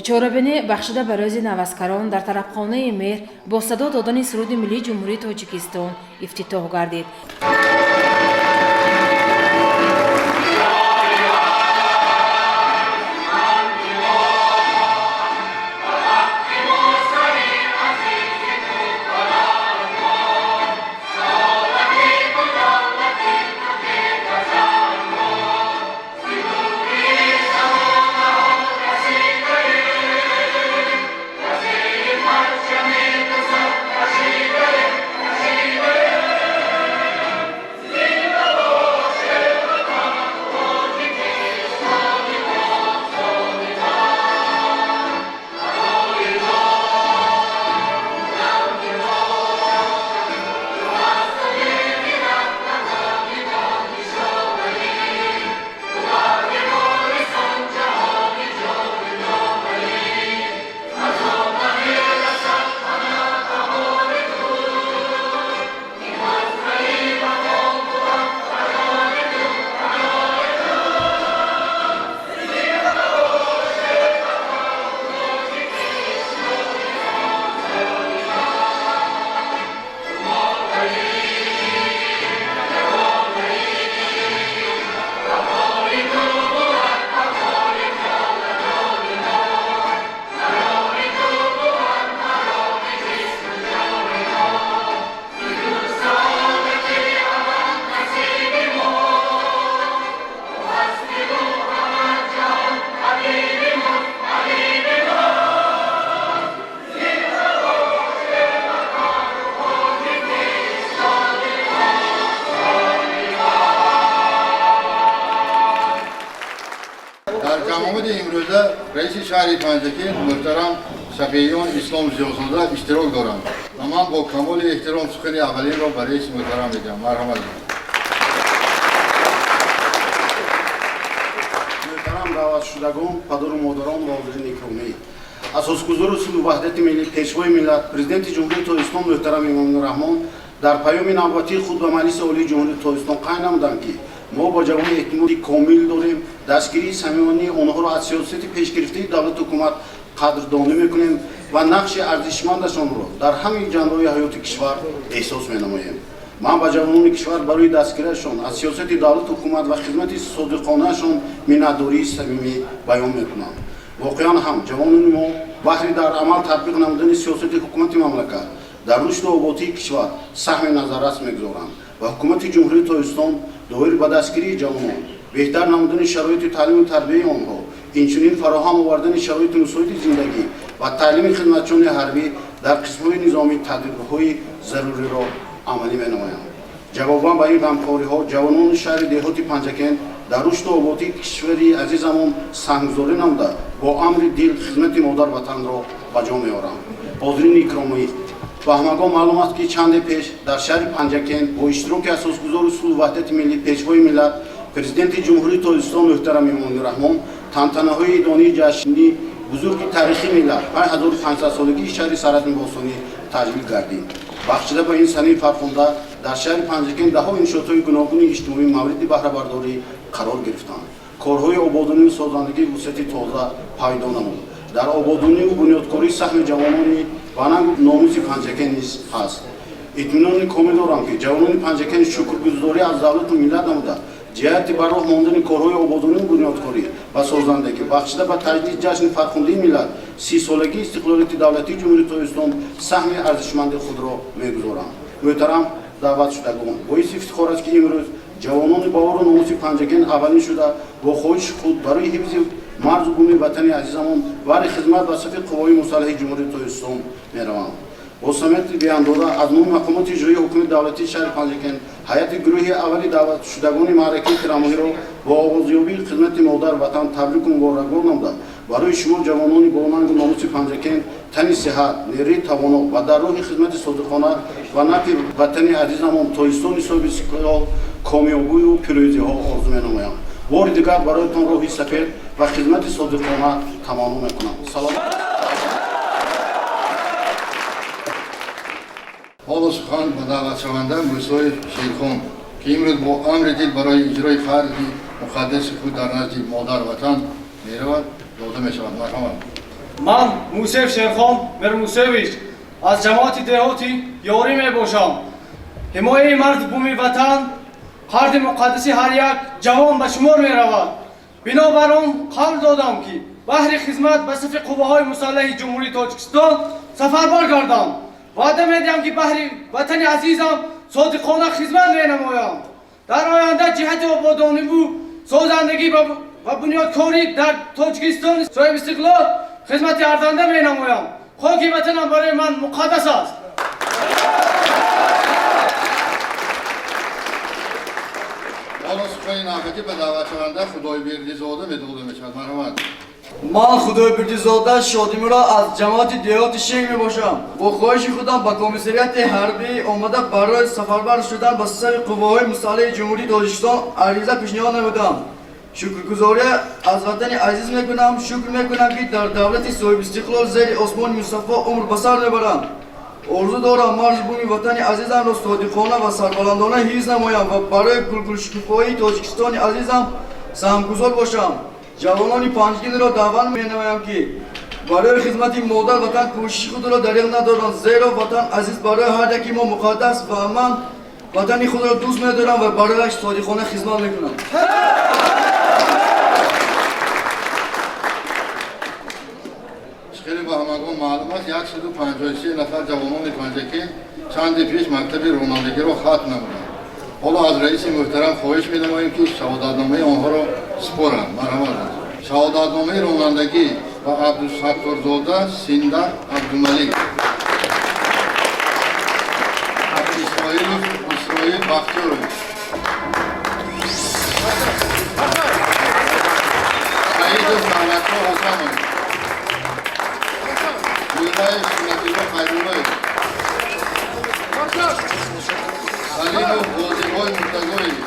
Чорабинӣ бахшида ба рӯзи наваскарон дар тарабхонаи Меҳр бо садо додани суруди миллии Ҷумҳурии Тоҷикистон ифтитоҳ гардид. Дар ҷамъомади имрӯза раиси шаҳри Панҷакент муҳтарам Шақиён Ислом Зиёзода иштирок доранд ва ман бо камоли эҳтиром сухани аввалинро ба раиси муҳтарам медиҳам. Марҳамат. Муҳтарам даъватшудагон, падару модарон ва ҳозирини икромӣ, асосгузори сулҳу ваҳдати миллӣ, пешвои миллат, Президенти Ҷумҳурии Тоҷикистон муҳтарам Эмомалӣ Раҳмон дар паёми навбатии худ ба Маҷлиси Олии Ҷумҳурии Тоҷикистон қайд намуданд, ки мо ба ҷавонон эътимоди комил дорем, дастгирии самимонии онҳоро аз сиёсати пешгирифтаи давлату ҳукумат қадрдонӣ мекунем ва нақши арзишмандашонро дар ҳамаи ҷанбаҳои ҳаёти кишвар эҳсос менамоем. Ман ба ҷавонони кишвар барои дастгириашон аз сиёсати давлату ҳукумат ва хизмати содиқонаашон миннатдории самимӣ баён мекунам. Воқеан ҳам ҷавонони мо баҳри дар амал татбиқ намудани сиёсати ҳукумати мамлакат дар рушду ободии кишвар саҳми назаррас мегузоранд ва ҳукумати Ҷумҳурии Тоҷикистон доир ба дастгирии ҷавонон, беҳтар намудани шароити таълиму тарбияи онҳо, инчунин фароҳам овардани шароити мусоиди зиндагӣ ва таълими хизматчиёни ҳарбӣ дар қисмҳои низомӣ тадбирҳои заруриро амалӣ менамоянд. Ҷавобан ба ин ғамхориҳо ҷавонони шаҳри деҳоти Панҷакент дар рушду ободии кишвари азизамон саҳмгузорӣ намуда, бо амри дил хизмати модар ватанро ба ҷо меоранд. Ҳозирини икромӣ, ба ҳамагон маълум аст, ки чанде пеш дар шаҳри Панҷакент бо иштироки асосгузори сулҳу ваҳдати миллӣ, пешвои миллат, Президенти Ҷумҳурии Тоҷикистон муҳтарам Эмомалӣ Раҳмон тантанаҳои идонии ҷашни бузурги таърихии миллат, 5500-солагии шаҳри Саразми бостонӣ таҷлил гардид. Бахшида ба ин санаи фархунда дар шаҳри Панҷакент даҳо иншоотҳои гуногуни иҷтимоӣ мавриди баҳрабардорӣ қарор гирифтанд. Корҳои ободонию созандагӣ вусъати тоза пайдо намуд. Дар ободонию бунёдкории саҳми ҷавонони ба номуси Панҷакент низ ҳаст. Итминони комил дорам, ки ҷавонони Панҷакент шукргузорӣ аз давлату миллат намуда, ҷиҳати ба роҳ мондани корҳои ободонию бунёдкорӣ ва созандагӣ бахшида ба таҷдиди ҷашни фархундаи миллат, 30-солагии истиқлолияти давлатии Ҷумҳурии Тоҷикистон саҳми арзишманди худро мегузоранд. Муҳтарам даъватшудагон, боиси ифтихор аст, ки имрӯз ҷавонони бовару номуси Панҷакент аввалин шуда бо хоҳиши худ барои ҳифзи марзу буми ватани азизамон баҳри хизмат ба сафи қувваҳои мусаллаҳи Ҷумҳурии Тоҷикистон мераванд. Бо самияти беандоза аз номи мақомоти иҷроии ҳукумати давлатии шаҳри Панҷакент ҳайати гурӯҳи аввали даъватшудагони маъракаи тирамоҳиро бо оғозёбии хизмати модар ватан табрику муборакбод намуда, барои шумо ҷавонони бонангу номуси Панҷакент тани сиҳат, нерӯи тавоно ва дар роҳи хизмати содиқона ва нафи ватани азизамон Тоҷикистони соҳиби истиқлол комёбию пирӯзиҳо орзу менамоям. Бори дигар бароятон роҳи сафед ва хизмати содиқона таманно мекунам. Салом. Ҳоло сухан ба даъватшаванда Мусоев Шерхон, ки имрӯз бо амри дил барои иҷрои фарзи муқаддаси худ дар назди модар ватан меравад, дода мешавад. Марҳамат. Ман Мусев Шерхон Мирмусевич аз ҷамоати деҳоти Ёрӣ мебошам. Ҳимояи марзу буми ватан қарзи муқаддаси ҳар як ҷавон ба шумор меравад. Бинобар он қавл додам, ки баҳри хизмат ба сафи қувваҳои мусаллаҳи Ҷумҳурии Тоҷикистон сафарбар гардам. Ваъда медиҳам, ки баҳри ватани азизам содиқона хизмат менамоям. Дар оянда ҷиҳати ободониву созандагӣ ва бунёдкорӣ дар Тоҷикистони соҳибистиқлол хизмати арзанда менамоям. Хоки ватанам барои ман муқаддас аст. Ҳоло сухани навбатӣ ба даъватшаванда Худойбердизода медода мешавад. Марҳамат. Ман Худойбердизода Шодимуро аз ҷамоати деҳоти Шенг мебошам. Бо хоҳиши худам ба комиссариати ҳарбӣ омада, барои сафарбар шудан ба сафи қувваҳои мусаллаҳи Ҷумҳурии Тоҷикистон ариза пешниҳод намудам. Шукргузорӣ аз ватани азиз мекунам. Шукр мекунам, ки дар давлати соҳибистиқлол, зери осмони мусаффо умр ба сар мебарам. Орзу дорам марзу буми ватани азизамро содиқона ва сарбаландона ҳифз намоям ва барои гулгулшукуфоии Тоҷикистони азизам саҳмгузор бошам. Ҷавонони Панҷакентро даъват менамоям, ки барои хизмати модар ватан кӯшиши худро дареғ надоранд, зеро ватан азиз барои ҳар яки мо муқаддас ва ман ватани худро дӯст медорам ва барояш содиқона хизмат мекунам. Хеле ба ҳамагон маълум аст, 153 нафар ҷавонони Панҷакент чанде пеш мактаби ронандагиро хатм намуданд. Ҳоло аз раиси муҳтарам хоҳиш менамоем, ки шаҳодатномаи онҳоро супоранд. Марҳамат. Шаҳодатномаи ронандагӣ ба Абдусатторзода Синдар Абдумалик, Исроилов Исроил Бахтиёрович, Саидов Давлатшо Ҳосамович, Гулбаев Сунатилло Хайруллоевич, Салимов Бозиҳой Муртазоевич,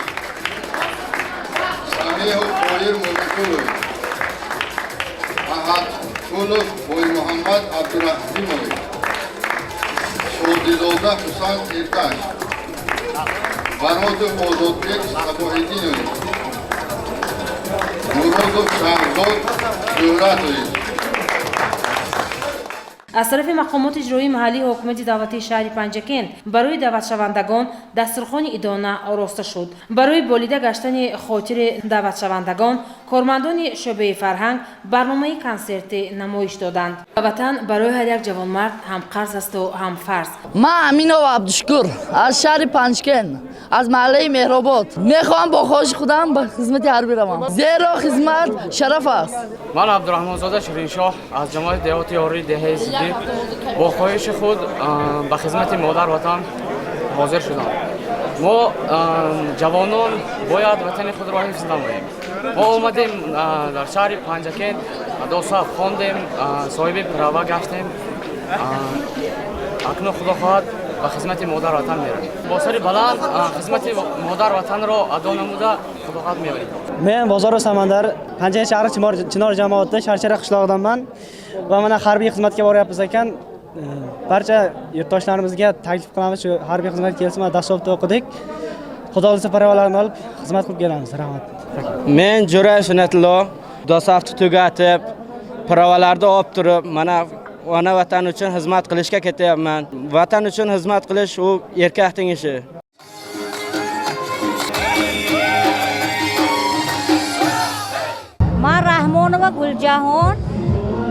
Самеҳов Тоир Мурматуллович, Аҳадқулов Боймуҳаммад Абдураҳимович, Шодизода Ҳусан Ирташ, Баротов Озодбек Сабоҳиддинович, Муродов Шаҳзод Шӯҳратович. Аз тарафи мақомоти иҷроии маҳаллии ҳокимияти давлатии шаҳри Панҷакент барои даъватшавандагон дастурхони идона ороста шуд. Барои болида гаштани хотири даъватшавандагон кормандони шӯъбаи фарҳанг барномаи консертӣ намоиш доданд. Ватан барои ҳар як ҷавонмард ҳам қарз асту ҳам фарз. Ман Аминова Абдушукур аз шаҳри Панҷкент, аз маҳаллаи Меҳробод, мехоҳам бо хоҳиши худам ба хизмати ҳарбӣ равам, зеро хизмат шараф аст. Ман Абдураҳмонзода Шириншоҳ аз ҷамоати деҳоти Ёрии деҳаи Зиддӣ бо хоҳиши худ ба хизмати модар ватан ҳозир шудам. Мо ҷавонон бояд ватани худро ҳифз намоем. Мо омадем дар шаҳри Панҷакент, ДОСААФ хондем, соҳиби права гаштем. Акнун, худо хоҳад, ба хизмати модар ватан меравем. Бо сари баланд хизмати модар ватанро адо намуда, худо хоҳад, меравем. Men Bozorov Samandar, Panjakent shahri Chinor jamoati Sharshara qishlog'idanman va mana harbiy xizmatga boryapmiz ekan. Barcha yurtdoshlarimizga taklif qilamiz, shu harbiy xizmatga kelsin. Mana DOSAAFda o'qidik. Xudo xohlasa, pravalarni olib xizmat qilib kelamiz. Rahmat. Men Jo'rayev Sunnatullo, DOSAAFni tugatib, pravalarni olib turib, mana ona vatan uchun xizmat qilishga ketyapman. Vatan uchun xizmat qilish u erkakning ishi. Ман Раҳмонова Гулҷаҳон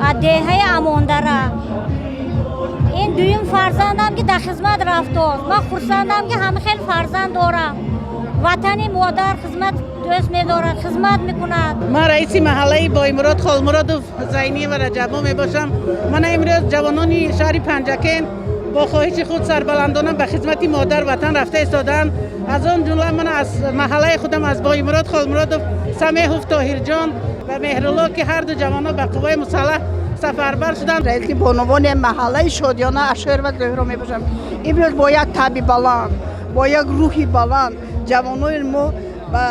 аз деҳаи Амондара. Ин дуюм фарзандам, ки дар хизмат рафтост. Ман хурсандам, ки ҳама хел фарзанд дорам. Ватани модар хизмат дӯст медорад, хизмат мекунад. Ман раиси маҳаллаи Боймурод Холмуродов Зайниева Раҷабо мебошам. Мана имрӯз ҷавонони шаҳри Панҷакент бо хоҳиши худ сарбаландона ба хизмати модар ватан рафта истодаанд. Аз он ҷумла ман аз маҳаллаи худам, аз Боймурод Холмуродов Самеҳов Тоҳирҷон ва Меҳрулло, ки ҳарду ҷавонон ба қувваи мусаллаҳ сафарбар шуданд. Раиси бонувони маҳаллаи Шодиёна Ашӯрова Зоҳиро мебошам. Имрӯз бо як таби баланд, бо як рӯҳи баланд ҷавонони мо ба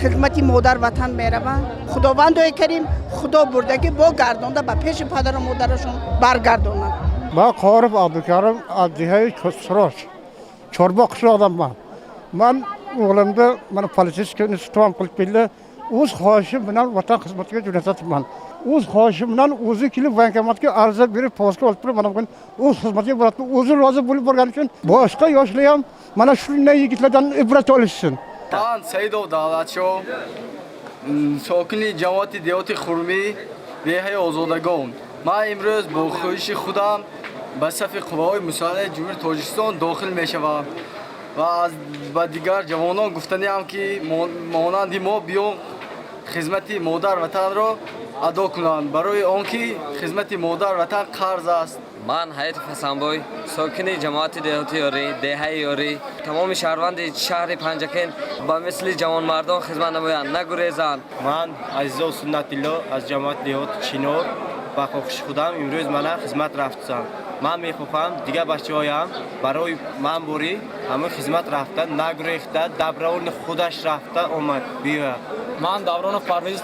хизмати модар ватан мераванд. Худовандои карим, худо бурдагӣ бо гардонда ба пеши падару модарашон баргардонанд. Ман Қоров Абдукарим аз деҳаи Сурош, Чорбоғ qishlog'idanman. Man o'g'limni mana полицейский институт qilib keldi. O'z xohishi bilan vatan xizmatiga jo'natyapman. O'z xohishi bilan o'zi kelib военкомат ga ariza berib, повестка olib turib, mana bugun o'z xizmatiga boradi. O'zi rozi bo'lib borgani uchun boshqa yoshlar ham mana shunday yigitlardan ibrat olishsin. Ман Саидов Давлатшо, сокини ҷамоати деҳоти Хурмӣ, деҳаи Озодагон. Ман имрӯз бо хоҳиши худам ба сафи қувваҳои мусаллаҳи Ҷумҳурии Тоҷикистон дохил мешавам ва аз ба дигар ҷавонон гуфтаниам, ки монанди мо биё хизмати модар ватанро адо кунанд, барои он ки хизмати модар ватан қарз аст. Ман Ҳаятов Ҳасанбой, сокини ҷамоати деҳоти Ёрӣ, деҳаи Ёрӣ. Тамоми шаҳрванди шаҳри Панҷакент ба мисли ҷавонмардон хизмат намоянд, нагурезанд. Ман Азизов Суннатилло аз ҷамоати деҳоти Чинор, ба хоҳиши худам имрӯз мана хизмат рафтам. Ман мехоҳам дигар бачаҳоям барои ман борӣ ҳамин хизмат рафта, нагурехта, добровольно худаш рафта омад биёяд. Ман Давронов Парвиз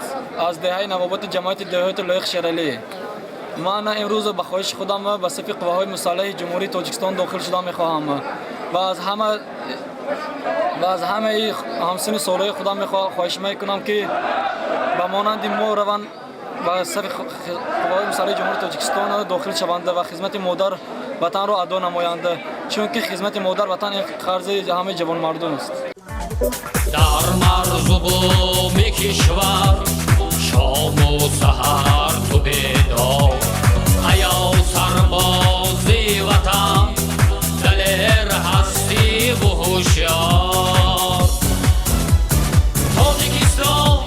аз деҳаи Навободи ҷамоати деҳоти Лоиқ Шералӣ. Ман имрӯз ба хоҳиши худам ба сафи қувваҳои мусаллаҳи Ҷумҳурии Тоҷикистон дохил шуда мехоҳам ва аз ҳамаи ҳамсини солҳои худам хоҳиш мекунам, ки ба монанди мо раванд, ба сафи қувваҳои мусаллаҳи Ҷумҳурии Тоҷикистон дохил шаванд ва хизмати модар ватанро адо намоянд, чунки хизмати модар ватан ин қарзи ҳамаи ҷавонмардон аст. Дар марзу буми кишвар шому саҳар ту бедор, ҳаё сарбози ватан, далер ҳастиву ҳушёр. Тоҷикистон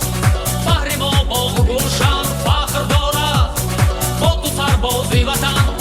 баҳри мо боғу гулшан фахр дорад, бо ту сарбози ватан.